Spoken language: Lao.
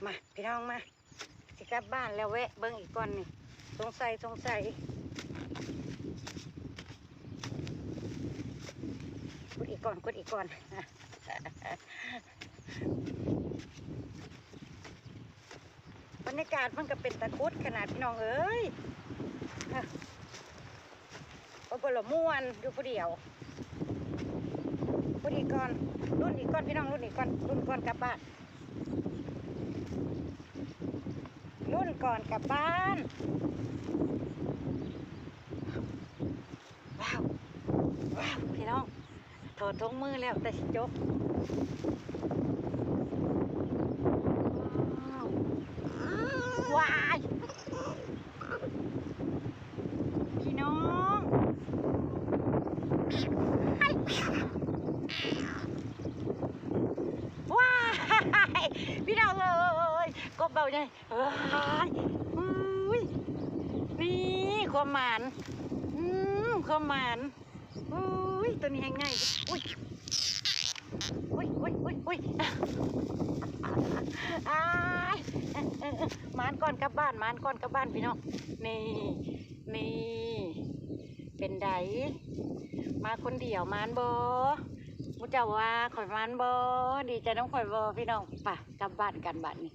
ມາ ພີ່ນ້ອງມາ ຊິກັບບ້ານແລ້ວ ແວະເບິ່ງອີກກ່ອນນີ້ ສົງໄສ ສົງໄສ ຂຸດອີກກ່ອນ ຂຸດອີກກ່ອນ. ບັນຍາກາດມັນກໍເປັນຕາຂຸດຂະໜາດ ພີ່ນ້ອງເອີຍ. ໂອ້ ບໍ່ລະ ມ່ວນຢູ່ຜູ້ດຽວ. ລຸ້ນອີກກ່ອນ ລຸ້ນອີກກ່ອນ ພີ່ນ້ອງ ລຸ້ນອີກກ່ອນ ລຸ້ນກ່ອນກັບບ້ານ ລຸ້ນກ່ອນກັບບ້ານ. ວ້າວ ວ້າວ ພີ່ນ້ອງ ຖອດຖົງມືແລ້ວ ແຕ່ຊິຈົກ. ວ້າວ ວ້າຍ ພີ່ນ້ອງ ວ້າຍ ພີ່ນ້ອງເອີຍ ກົບເບົາໃຫຍ່. ເອີຍ ອຸ້ຍ ນີ້ຄວາມໝານ ອືມ ຄວາມໝານ. ອຸ້ຍ ໂຕນີ້ແຮງໃຫຍ່ ອຸ້ຍ ອຸ້ຍ ອຸ້ຍ ອຸ້ຍ ອຸ້ຍ ອາຍ ເອີ ເອີ ເອີ ໝານກ່ອນກັບບ້ານ ໝານກ່ອນກັບບ້ານ ພີ່ນ້ອງ. ນີ້ ນີ້ ເປັນໃດ ມາຄົນດຽວ ໝານບໍ່? ໝູ່ເຈົ້າວ່າຂ້ອຍໝານບໍ່? ດີໃຈນຳຂ້ອຍບໍ່ ພີ່ນ້ອງ? ໄປ ກັບບ້ານກັນບາດນີ້.